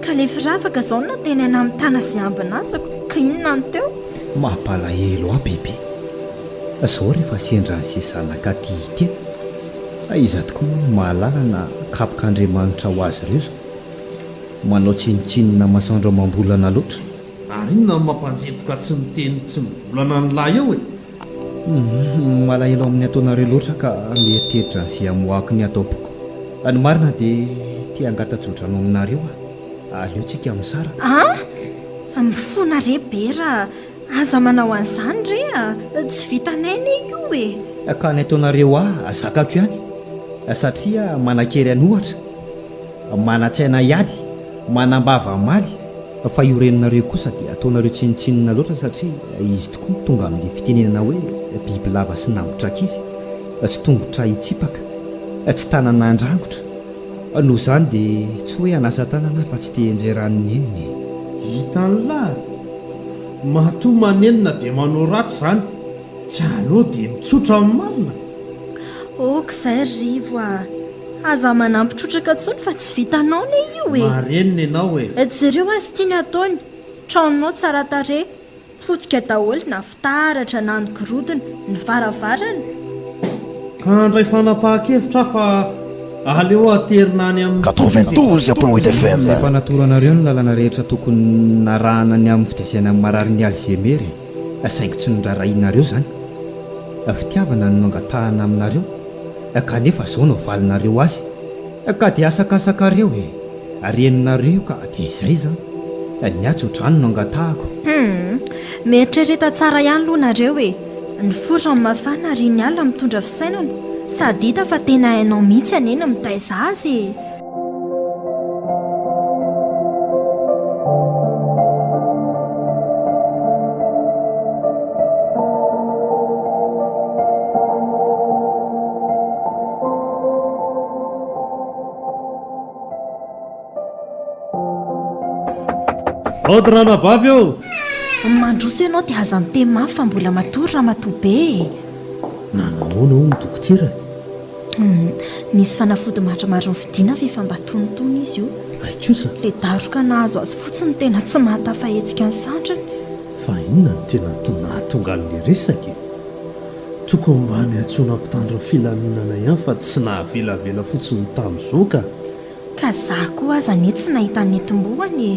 B: Ka le firavaka zao no nantenaina mitana ze ambin'asako ka inona no teo?
A: Mampalahelo ahy bebe. Zao rehefa sendra an'ze zanaka aty ity a! Iza tokoa moa no mahalala na kapok'Andriamanitra ho azy ireo zao? Manao tsinontsinona masoandro amam-bolana loatra.
D: Ary inona no mampanjetoka tsy miteny tsy mivolana an'lah eo e?
A: Humm, malahelo amin'ny ataonareo loatra ka mieritreritra an'izay hamoahako ny ato am-poko. Ny marina dia te hangata-tsodrano aminareo aho. Aleo tsika misaraka.
B: An! Mifona re Bera a! Aza manao an'izany re a! Tsy vitanay anie io e!
A: Ka ny ataonareo ahy zakako ihany satria manan-kery an'ohatra. Manan-tsaina hiady, manam-bava hamaly, fa io reninareo kosa dia ataonareo tsinontsinona loatra satria izy tokoa no tonga amin'ilay fitenenana hoe bibilava sy nambotra ankizy, tsy tongotra hitsipaka, tsy tanana handrangotra. Noho izany dia tsy hoe hanasa tanana aho fa tsy te hianjera an'i Neny e.
D: Hitan'lah! Matoa manenina dia manao ratsy izany, tsy aleo dia mitsotra ny marina?
B: Ok izay ry Rivo a! Aza manampy trotraka intsony fa tsy vitanao ne io e!
D: Marenina ianao e!
B: Jereo azy ity ny ataony, tranonao tsara tarehy, potika daholo na fitaratra na ny gorodona, ny varavarana.
D: Ka handray fanapahan-kevitra aho fa aleo aterina any amin'ny
E: 92 point huit FM.
A: Efa natoranareo ny lalana rehetra tokony narahana ny amin'ny fitaizana ny mararin'ny Alzheimer e! Saingy tsy noraharahianareo izany. Fitiavana no nangatahana aminareo. Kanefa zao no avalinareo azy ka dia asakasakareo e! Reninareo ka dia izay zany! Ny ahy tsodrano no angatahako.
B: Humm! Mieritrereta tsara ihany aloha nareo e! Ny fo rano mafana ary ny alina mitondra fisainana, sady hita fa tena hainao mihitsy anie ny mitaiza azy e!
D: Aody ranabavy ô!
B: Mandroso ianao dia aza miteny mafy fa mbola matory ramatoa be e!
D: Nanahoana hono dokotera e?
B: Humm, nisy fanafody maromaro novidiana fa efa mba tonitony izy io.
D: Hay kosa!
B: Ilay daroka nahazo azy fotsiny no tena tsy mahatafahetsika ny sandriny.
D: Fa inona no tena toa nahatonga an'ilay resaka e? Tokony mba niantsoana mpitandro ny filaminana ihany fa tsy nahavelavela fotsiny tamin'izao ka!
B: Ka za koa aza anie tsy nahita nentim-bohany e!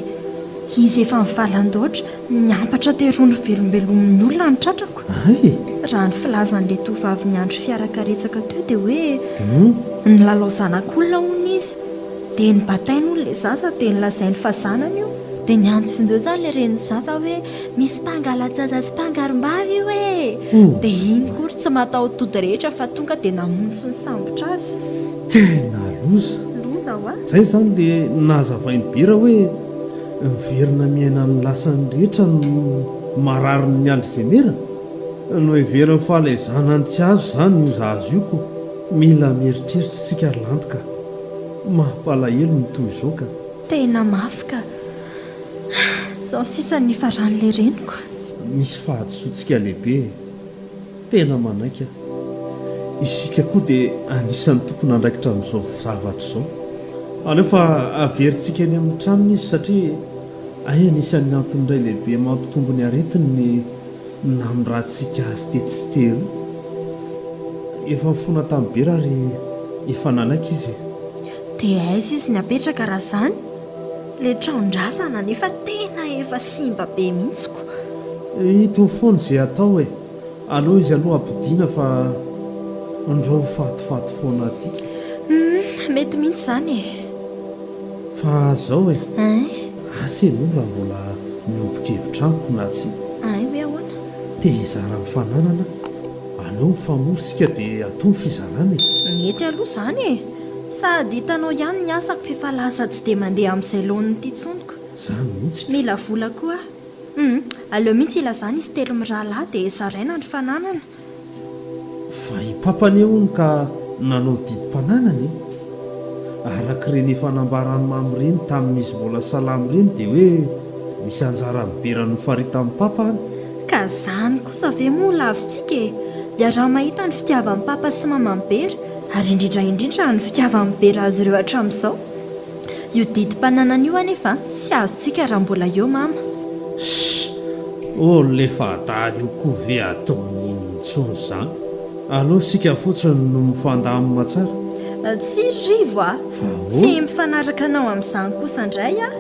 B: Izy efa nivalan-doatra, niampatra teroa novelombelomin'ny olona ny tratrako.
D: Hay e!
B: Raha ny filazan'ilay tovovavy niandry fiara karetsaka teo dia hoe nilalao zanak'olona hono izy. Dia nibatainy hono ilay zaza dia nolazainy fa zanany io. Dia niantso vonjeo izany ilay renin'ny zaza hoe misy mpangala-jaza sy mpangarom-bavy io e! Dia iny koa ry tsy mataho-tody rehetra fa tonga dia namonjy sy nisambotra azy.
D: Tena loza!
B: Loza hoa!
D: Zay izany le nazavain'i Bera hoe miverina miaina ny lasany rehetra ny mararin'ny Alzemera? Noheveriny fa ilay zanany tsy azo izany io zaza io ko! Mila mieritreritra isika ry Lanto ka! Mampalahelo ny toy izao ka!
B: Tena mafy ka! Izao sisa no nifaran'ilay reniko.
D: Misy fahadisoantsika lehibe e! Tena manaiky aho. Isika koa dia anisan'ny tompon'andraikitra amin'izao zavatra izao. Aleo fa averintsika eny amin'ny tranony izy satria hay anisan'ny antony iray lehibe mampitombo ny aretiny ny namindrantsika azy tetsy sy teroa. Efa nifona tamin'i Bera ary efa nanaiky izy e.
B: Dia aiza izy ny apetraka raha izany? Ilay tranon-drazana anefa tena efa simba be mihitsy ko.
D: Itony foana izay atao e! Aleo izy aloha ampodiana fa ndrao ho fatifaty foana aty.
B: Humm, mety mihitsy izany e!
D: Fa zao e!
B: Hein?
D: Asa ianao raha mbola miombon-kevitra amiko na tsia.
B: Hein hoe ahoana?
D: Te hizara ny fananana aho, aleo mifamory isika dia atao ny fizarana e!
B: Mety aloha izany e! Sady hitanao ihany ny asako f'efa lasa tsy dia mandeha amin'izay laoniny ity intsony ko.
D: Zany mihitsy ko.
B: Mila vola koa aho. Humm, aleo mihitsy ilazana izy telo mirahalahy dia zaraina ny fananana.
D: Fa i Papa anie hono ka nanao didim-pananana e! Araka ireny efa nambaran'i Mamy ireny tamin'izy mbola salama ireny dia hoe misy anjaran'i Bera nofaritan'i Papa any.
B: Ka zany kosa ve moa lavintsika e! Iaraha-mahita ny fitiavan'i Papa sy Maman'i Bera, ary indrindra indrindra ny fitiavan'i Bera azy ireo hatramin'izao. Io didim-pananana io anefa tsy azontsika raha mbola eo mama.
D: Ssss! Oh le fadala io koa ve ataony inona intsony zany? Aleo isika fotsiny no mifandamina tsara.
B: Tsia ry Rivo a!
D: Fa ahoana?
B: Tsy mifanaraka anao amin'izany kosa indray aho.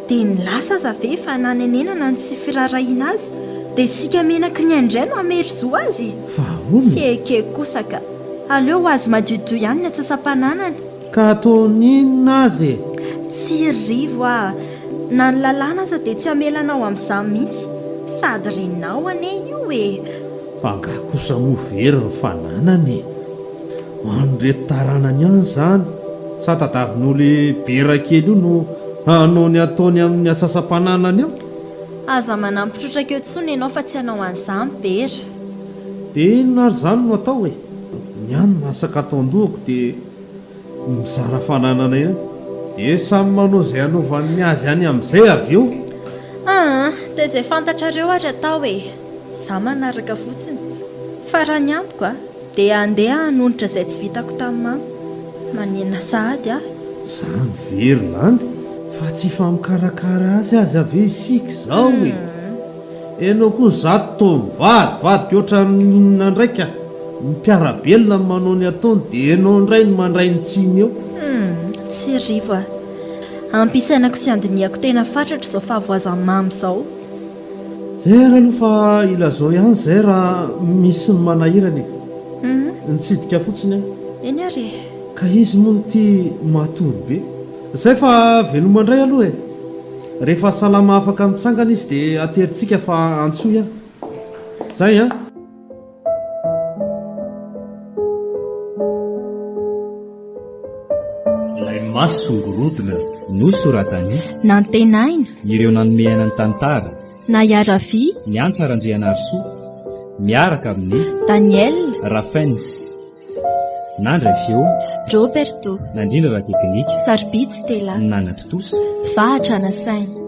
B: Dia ny lasa aza ve efa nanenenana ny tsy firaharahiana azy dia isika menaky ny ainy indray no hamery zo azy e!
D: Fa ahoana
B: Tsy
D: e?
B: ekeko kosa ka! Aleo ho azy madiodio ihany ny atsasam-pananany.
D: Ka ataony inona azy e?
B: Tsy ry Rivo a! Na ny lalàna aza dia tsy hamela anao amin'izany mihitsy. Sady reninao anie io e!
D: Fa angaha kosa moa very ny fananany e? Ho an'ireto taranany ihany izany. Sa tadavin'io le bera kely io no hanao ny ataony amin'ny atsasam-pananany eo?
B: Aza manampy trotraka eo intsony ianao fa tsy hanao an'izany Bera.
D: Dia inona ary izany no atao e? Ny ahy ny masaka ato an-dohako dia mizara fananana ihany. Dia samy manao izay hanaovany ny azy any amin'izay avy eo.
B: Aa, dia izay fantatrareo ary atao e! Za manaraka fotsiny. Fa raha ny amiko a, dia handeha hanonitra izay tsy vitako tamin'i mama. Manenina sahady aho.
D: Zany ve ry Landy? Fa tsy hifamikarakara azy aza ve isika izao e? Enao koa zato toa mivadivadika ohatran'ny inona indray ka! Ny mpiara-belona no manao ny ataony dia enao indray no mandray ny tsiny eo.
B: Humm, tsy Rivo a! Ampy hisainako sy handinihako tena fatratra izao fahavoazan'i Mama izao.
D: Zay ary aloha fa ilazao ihany zay raha misy ny manahirana e! Nitsidika fotsiny aho.
B: Eny ary e!
D: Ka izy moa ity matory be. Zay fa veloma indray aloha e! Rehefa salama afaka mitsangana izy dia aterintsika fa antsoy aho. Zay an!
F: Ilay maso ngorodona.
A: Nosoratan'i.
B: Nantenaina.
A: Ireo nanome aina ny tantara.
B: Naiaravia.
A: Niantsa Randrianarisoa. Miaraka amin'i.
B: Daniel.
A: Rafens. Nandray feo.
B: Roberto.
A: Nandrindra ara-teknika.
B: Sarobidy Stella.
A: Nanatontosa.
B: Vahatra nasaina.